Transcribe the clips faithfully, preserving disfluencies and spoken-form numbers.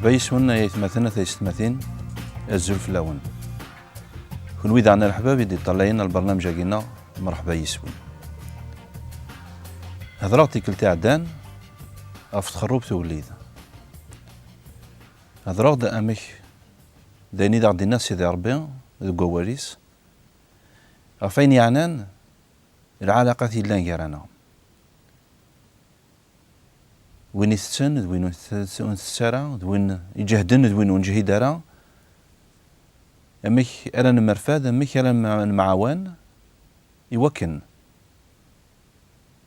Mṛeḥba yes-wen ay aytmaten, a taysetmatin, azul fell-awen. Kunwi daɣen a leḥbab i d-iṭṭalayen ar lbarnamej-agi-nneɣ, mṛeḥba yes-wen. Hedṛeɣ-d tikkelt iɛeddan ɣef txerrubt ugellid. Hedṛeɣ-d amek d ayen i d aɣ-d-inna Sidi Ṛebbi deg wawal-is ɣef ayen yeɛnan lɛalaqat yellan gar-aneɣ. Win itetten, d win ur nt-, ur ntett ara, d win iǧehden, d win ur neǧhid ara. Amek ara nemmerfad, amek ara nem-, nemɛawan i wakken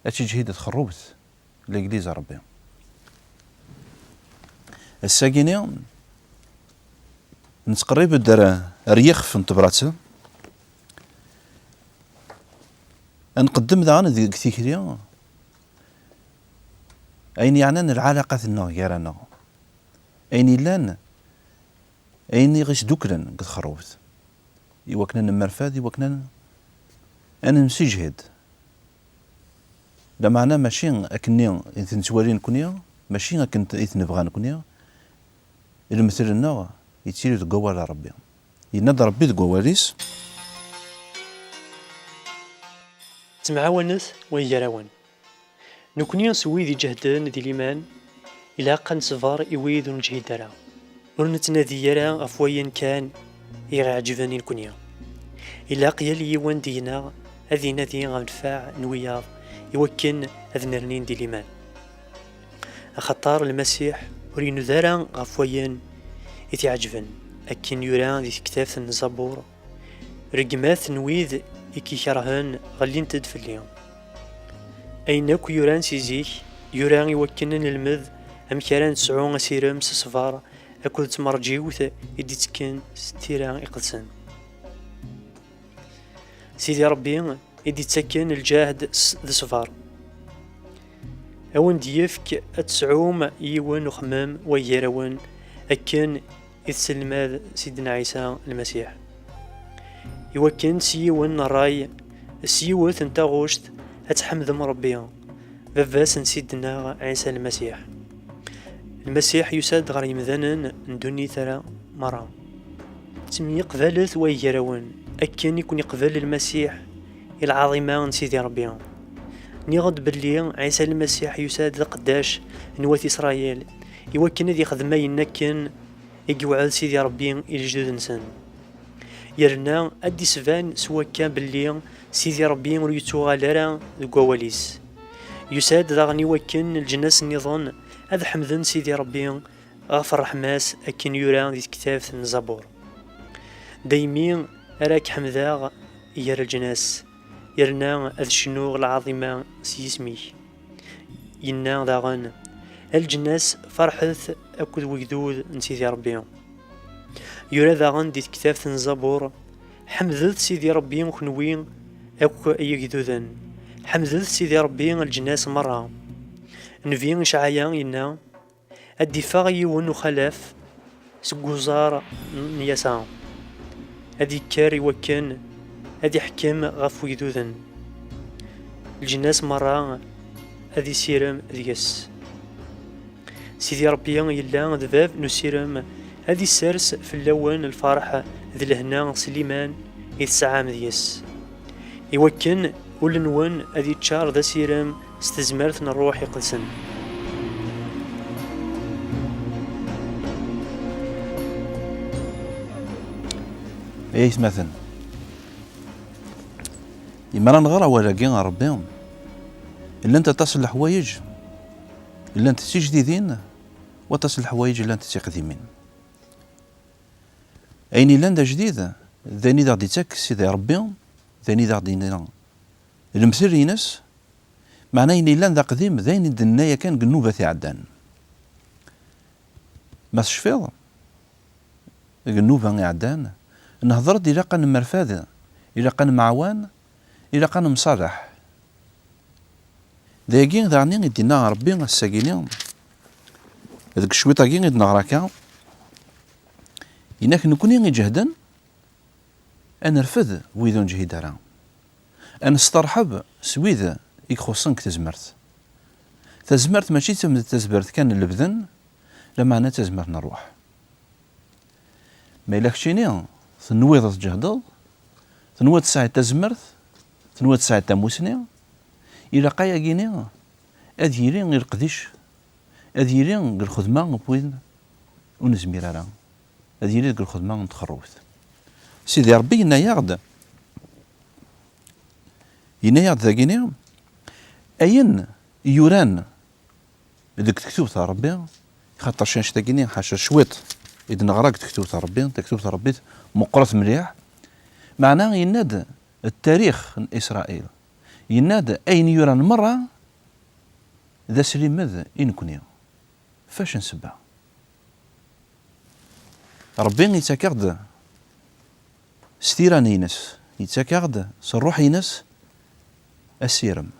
ad teǧhid txerrubt legliz n Ṛebbi. Ass-agi-ni, nettqerrib-d ar, ar yixef n tebrat. Ad nqeddem daɣen deg tikli ayen yeɛnan lɛalaqat-nneɣ gar-aneɣ, ayen yellan, ayen i ɣ-isduklen deg txerrubt, i wakken ad nemmerfad, i wakken ad, ad nemsijhid. Lameɛna mačči akkenni i t-nettwali nekni, mačči akken t-, i t-nebɣa nekni. Lemtel-nneɣ yettili deg wawal n Ṛebbi. Yenna-d Ṛebbi deg wawal-is: Ttemɛawanet way gar-awen. Nekni s wid iǧehden di liman, ilaq ad neṣber i wid ur neǧhid ara. Ur nettnadi ara ɣef wayen kan i ɣ-iɛeǧben i nekni. Ilaq yal yiwen deg-neɣ ad inadi ɣef nnfeɛ n wiyaḍ i wakken ad nernin di liman. Axaṭer Lmasiḥ ur inuda ara ɣef wayen i t-iɛeǧben, akken yura di tektabt n Zabur: Rregmat n wid i k-ikerhen ɣellint-d fell-i. Ayen akk yuran si zik, yura i wakken ad nelmed amek ara nesɛu asirem s ṣṣber akked tmerǧiwt i d-itekken s tira iqedsen. Sidi Ṛebbi i d-ittaken lǧehd s, d ṣṣber. A wen-d-yefk ad tesɛum yiwen uxemmem way gar-awen akken i tesselmad Sidna Ɛisa Lmasiḥ, i wakken s yiwen n ṛṛay, s yiwet n taɣect, ad tḥemdem Ṛebbi, Baba-s n Sidna Ɛisa Lmasiḥ. Lmasiḥ yusa-d ɣer yemdanen n ddunit ara merra. Ttemyeqbalet way gar-awen, akken i ken-iqbel Lmasiḥ i lɛaḍima n Sidi Ṛebbi. Nniɣ-d belli Ɛisa Lmasiḥ yusa-d d aqeddac n wat Isṛayil, i wakken ad yexdem ayen akken i yewɛed Sidi Ṛebbi i lejdud-nsen. Yerna ad d-isban s wakka belli Sidi Ṛebbi ur yettuɣal ara deg wawal-is. Yusa-d daɣen i wakken leǧnas nniḍen ad ḥemden Sidi Ṛebbi ɣef ṛṛeḥma-s, akken yura di tektabt n Zabur: Daymi ara k-ḥemdeɣ gar leǧnas, yerna ad cnuɣ lɛaḍima s yisem-ik. Yenna daɣen: A leǧnas, ferḥet akked wegdud n Sidi Ṛebbi. Yura daɣen di tektabt n Zabur: Ḥemdet Sidi Ṛebbi, kenwi akk ay igduden, ḥemdet Sidi Ṛebbi a leǧnas merra. Nnbi Icɛaya yenna: Ad d-iffeɣ yiwen uxalaf seg uẓar n Yasa, ad ikker i wakken ad iḥkem ɣef wegduden, leǧnas merra ad isirem deg-s. Sidi Ṛebbi yella d bab n usirem, ad isers fell-awen lferḥ d lehna s liman i tesɛam deg-s, i wakken ul-nwen ad iččar d asirem s tezmert n Ṛṛuḥ Iqedsen. Ay aytmaten, imi ara nɣer awal-agi n Ṛebbi, llant aṭas n leḥwayeǧ, llant d tijdidin, waṭas n leḥwayeǧ llant d tiqdimin. Ayen yellan d ajdid, d ayen i d-aɣ-d-ittak Sidi Ṛebbi, d ayen i d-aɣ-d-yenna lemtel-ines, meɛna ayen yellan d aqdim, d ayen i d-nenna yakan deg nnubat iɛeddan. Ma tecfiḍ, deg nnuba iɛeddan, nehder-d ilaq ad nemmerfad, ilaq ad nemɛawan, ilaq ad nemṣalaḥ. D ayagi daɣen i d-yenna Ṛebbi ass-agi-ni, deg cwiṭ-agi i d-neɣra akka, yenna-k: Nekni iǧehden, ad nerfed wid ur neǧhid ara, ad nesteṛḥeb s wid i ixuṣṣen deg tezmert. Tazmert mačči d tam-, d tazmert kan n lebden, Lameɛna d tazmert n ṛṛuḥ. Ma yella keččini tenwiḍ ad tǧehdeḍ, tenwiḍ tesɛiḍ tazmert, tenwiḍ tesɛiḍ tamusni, ilaq ayagini ad yili i leqdic, ad yili deg lxedma n win ur nezmir ara, ad yili deg lxedma n txerrubt. Sidi Ṛebbi yenna-yaɣ-d, yenna-yaɣ-d dagini, ayen yuran deg tektubt n Ṛebbi, xaṭer annect-agi-nni ḥaca cwiṭ i d-neɣra deg tektubt n Ṛebbi, taktubt n Ṛebbi meqqret mliḥ, meɛna yenna-d ttarix n Isṛayil, yenna-d ayen yuran merra d aslimed i nekni. Fac n ssebba. Ṛebbi yettak-aɣ-d s tira-ines, yettak-aɣ-d s ṛṛuḥ-ines asirem.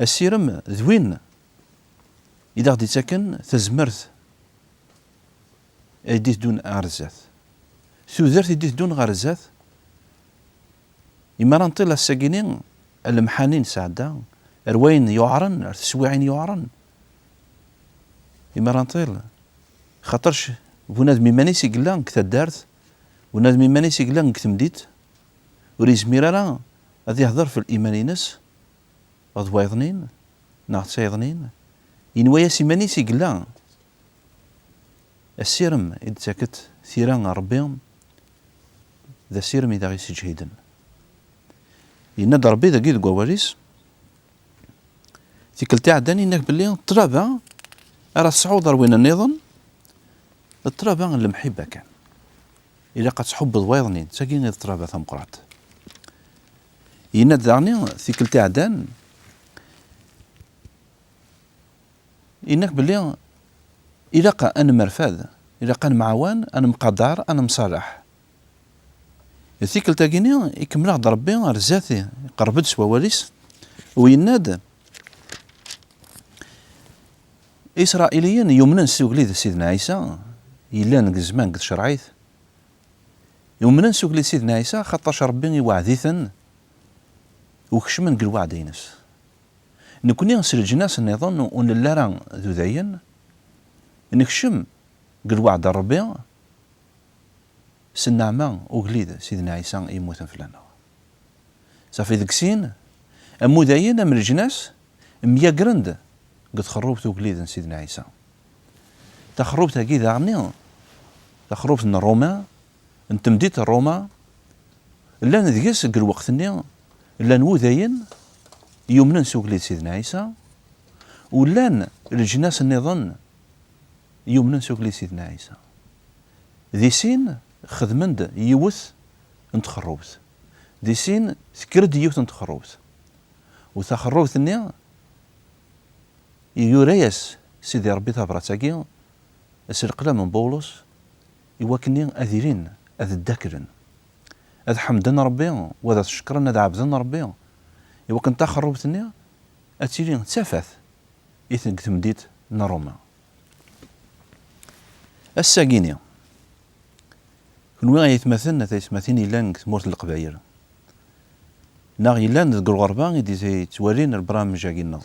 Asirem d win i d aɣ-d-ittaken tazmert ay d-iteddun ɣer zdat. Tudert i d-iteddun ɣer zdat, imi ara nṭil ass-agi-ni ar lemḥani nesɛedda, ar wayen yuɛren, ar teswiɛin yuɛren. Imi ara nṭil, xaṭerc bunadem iman-is i yella deg taddart, bunadem iman-is i yella deg temdint, ur yezmir ara ad yehder fell iman-ines, d wayeḍnin, neɣ d tayeḍnin, yenwa-yas iman-is i yella. Asirem i d-ttaket tira n Ṛebbi, d asirem i d aɣ-yesseǧhiden. Yenna-d Ṛebbi dagi deg wawal-is, tikkelt iɛeddan, yenna-k belli ṭṭlaba ara tesɛuḍ ar win nniḍen, d ṭṭlaba n lemḥibba kan. Ilaq ad tḥubbeḍ wayeḍnin, d tagi i d ṭṭlaba tameqqrant. Yenna-d daɣni tikkelt iɛeddan, yenna-k belli ilaq ad nemmerfad, ilaq ad nemɛawan, ad nemqadar, ad nemṣalaḥ. Tikkelt-agi-nni ikemmel-aɣ-d Ṛebbi ar zdat, iqerreb-d s wawal-is, u yenna-d, Isṛayiliyen yumnen s ugellid n Sidna Ɛisa, yellan deg zzman deg tcerɛit, yumnen s ugellid n Sidna Ɛisa, xaṭerc Ṛebbi iweɛɛed-iten u kecmen deg lweɛda-ines. Nekni s leǧnas nniḍen ur nelli ara d udayen, nekcem deg lweɛda n Ṛebbi, s nneɛma ugellid Sidna Ɛisa i yemmuten fell-aneɣ. Safi deg sin, am udayen, am leǧnas, myagren-d deg txerrubt ugellid n Sidna Ɛisa. Taxerrubt-agi daɣen, taxerrubt n Ṛuma, n temdint n Ṛuma, llan deg-s deg lweqt-nni, llan wudayen yumnen s ugellid Sidna Ɛisa, u llan leǧnas nniḍen yumnen s ugellid Sidna Ɛisa. Di sin xedmen-d yiwet n txerrubt. Di sin tekker-d yiwet n txerrubt. U taxerrubt-nni yura-yas Sidi Ṛebbi tabrat-agi s leqlam n Bawlus i wakken ad ilin, ad ddaklen, ad ḥemden Ṛebbi, u ad cekkren, ad ɛebden Ṛebbi, i wakken taxerrubt-nni ad tili d tafat i ten-, deg temdint n Ṛuma. Ass-agi-ni, kenwi ay atmaten, a taytmatin yellan deg tmurt n Leqbayel, neɣ yellan deg lɣerba i d-yettwalin lbarnamej-agi-nneɣ,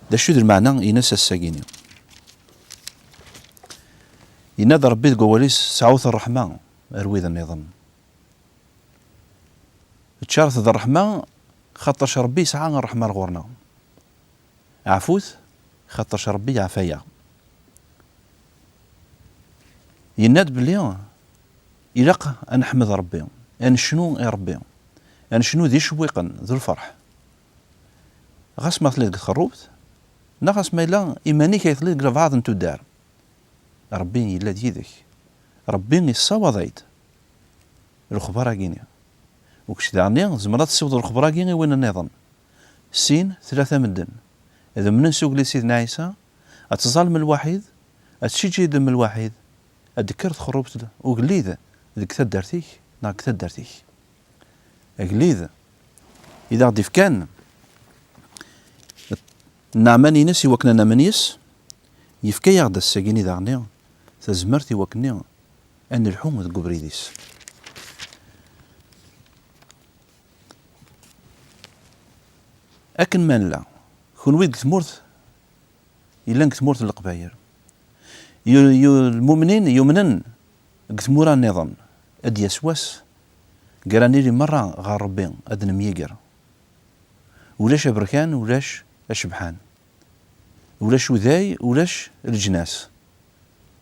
d acu i d lmeɛna-ines ass-agi-ni? Yenna-d Ṛebbi deg wawal-is, sɛut ṛṛeḥma ar wid nniḍen. Ččaret d ṛṛeḥma, xaṭerc Ṛebbi yesɛa ṛṛeḥma ar ɣur-neɣ. Ɛfut, xaṭerc Ṛebbi yeɛfa-yaɣ. Yenna-d belli ilaq ad neḥmed Ṛebbi, ad necnu i Ṛebbi, ad necnu d icewwiqen, d lfeṛḥ. Ɣas ma telliḍ deg txerrubt, neɣ ɣas ma yella iman-ik ay telliḍ deg lebɛaḍ n tuddar, Ṛebbi yella d yid-k. Ṛebbi yessawaḍ-ak-d lexbar-agi-ni. U kečč daɣen tzemreḍ ad tessiwḍeḍ lexbar-agi i win nniḍen. Sin, tlata medden ad umnen s ugellid Sidna Ɛisa, ad tẓalem lwaḥid, ad tčiǧǧidem lwaḥid, ad d-tekker txerrubt ugellid deg taddart-ik neɣ deg taddart-ik. Agellid i d aɣ-d-ifkan nneɛma-ines i wakken ad namen yes, yefka-yaɣ-d ass-agi-ni daɣen tazmert i wakken ad nelḥu deg ubrid-is. Akken ma nella, kunwi deg tmurt yellan deg tmurt n Leqbayel. Yu-, yu-, lmumnin yumnen deg tmura nniḍen, ad d-yas wass, gra nili merra ɣer Ṛebbi, ad nemyiger. Ulac aberkan, ulac acebḥan. Ulac uday, ulac leǧnas.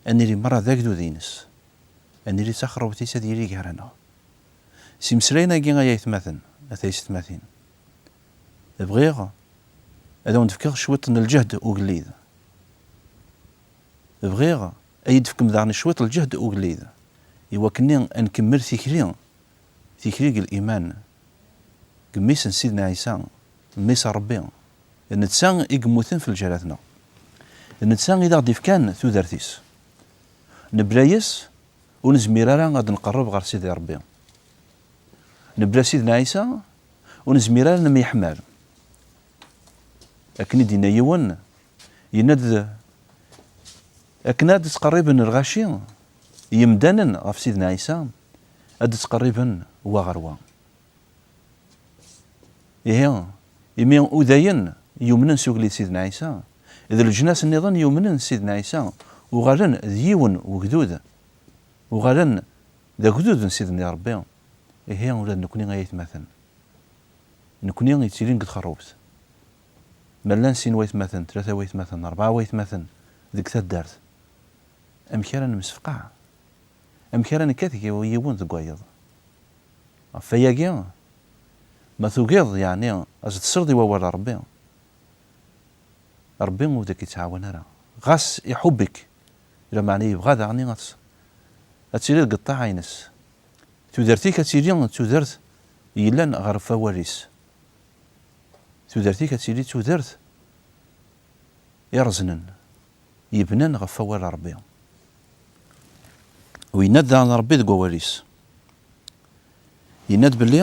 Ad nili merra d agdud-ines. Ad nili d taxerrewt-is, ad yili gar-aneɣ. S imeslayen-agi, ay aytmaten, a taysetmatin, bɣiɣ ad awen-d-fkeɣ cwiṭ n lǧehd ugellid. Bɣiɣ ad yi-d-tefkem daɣen cwiṭ n lǧehd ugellid, i wakken ad nkemmel tikli, tikli deg liman, deg mmi-s n Sidna Ɛisa, mmi-s n Ṛebbi. D netta i yemmuten f lǧal-atneɣ. D netta i d aɣ-d-ifkan tudert-is. Nebla yes, ur nezmir ara ad nqerreb ɣer Sidi Ṛebbi. Nebla Sidna Ɛisa, ur nezmir ara ad nemyeḥmal. Akken i d-yenna yiwen, yenna-d, akken ad d-ttqerriben lɣaci yemdanen ɣef Sidna Ɛisa, ad d-ttqerriben wa ɣer wa. Ihi, imi udayen yumnen s ugellid Sidna Ɛisa, d leǧnas nniḍen yumnen s Sidna Ɛisa, uɣalen d yiwen wegdud, uɣalen d agdud n Sidna Ṛebbi. Ihi, ula d nekni ay aytmaten, nekni yettilin deg txerrubt. Ma llan sin waytmaten, tlata waytmaten, rebɛa waytmaten deg taddart, amek ara nemsefqaɛ? Amek ara nekkat yiwen deg wayeḍ? Ɣef wayagi, ma tugiḍ, yeɛni, ad tesleḍ i wawal n Ṛebbi, Ṛebbi ur d ak-yettɛawan ara. Ɣas iḥubb-ik, lameɛna yebɣa daɣen ad, ad tiliḍ deg ṭṭaɛa-ines. Tudert-ik ad tili d tudert yellan ɣef wawal-is. Tudert-ik ad tili d tudert ireẓnen, yebnan ɣef wawal n Ṛebbi. U yenna-d daɣen Ṛebbi deg wawal-is. Yenna-d belli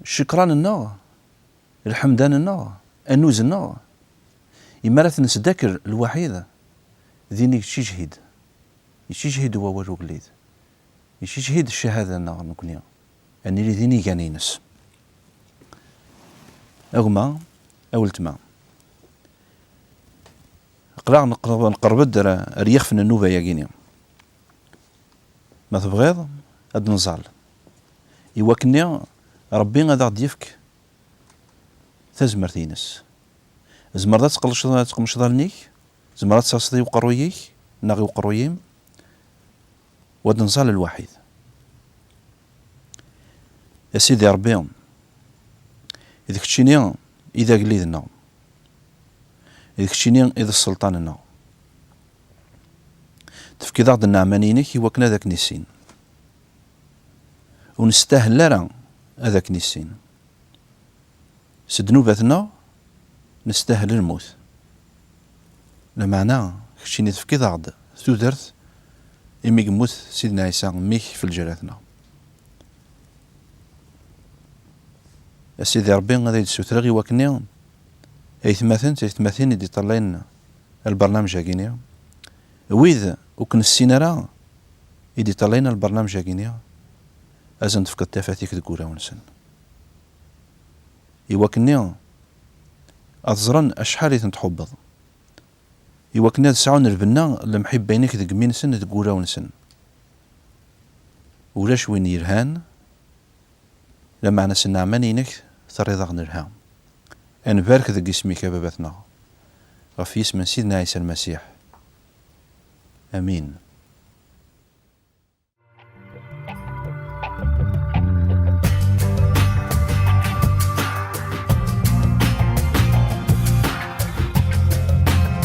ccekran-nneɣ, lḥemdan-nneɣ, annuz-nneɣ, imi ara t-nesdakel lwaḥid, din i yettijhid. Yettijhid wawal ugellid. Yettijhid ccahada-nneɣ nekni. Ad nili d inigan-ines. A gma, a weltma. Aql-aɣ neqreb, neqreb-d ar, ar yixef n nnuba-yagi-ni. Ma tebɣiḍ, ad nẓal. I wakken-nni, Ṛebbi ad aɣ-d-yefk tazmert-ines. Tzemreḍ ad tqelceḍ, ad tqemceḍ allen-ik? Tzemreḍ ad taseḍ i uqerruy-ik neɣ i uqerruy-im? U ad nẓal lwaḥid. A Sidi Ṛebbi, d keččini i d agellid-nneɣ, d keččini i d sselṭan-nneɣ. Tefkiḍ-aɣ-d nneɛma-inek i wakken ad ak-nissin. Ur nestahel ara ad ak-nissin. S ddnubat-nneɣ, nestahel lmut. Lameɛna, keččini tefkiḍ-aɣ-d tudert imi yemmut Sidna Ɛisa, mmi-k, f lǧal-atneɣ. A Sidi Ṛebbi, ad ak-d-ssutreɣ i wakken-nni aytmaten d taytmatin i d-iṭṭalayen lbernamej-agi-ni, wid ur k-nessin ara i d-iṭṭalayen lbernamej-agi-ni, ad sen-tefkeḍ tafat-ik deg wurawen-nsen. I wakken-nni ad ẓren acḥal i ten-tḥubbeḍ. I wakken ad sɛun lbenna n lemḥibba-inek deg imi-nsen, deg wulawen-nsen. Ulac win yelhan, lameɛna s nneɛma-inek terriḍ-aɣ nelha. Ad nbarek deg yisem-ik, a Baba-tneɣ, ɣef yisem n Sidna Ɛisa Lmasiḥ. Amin.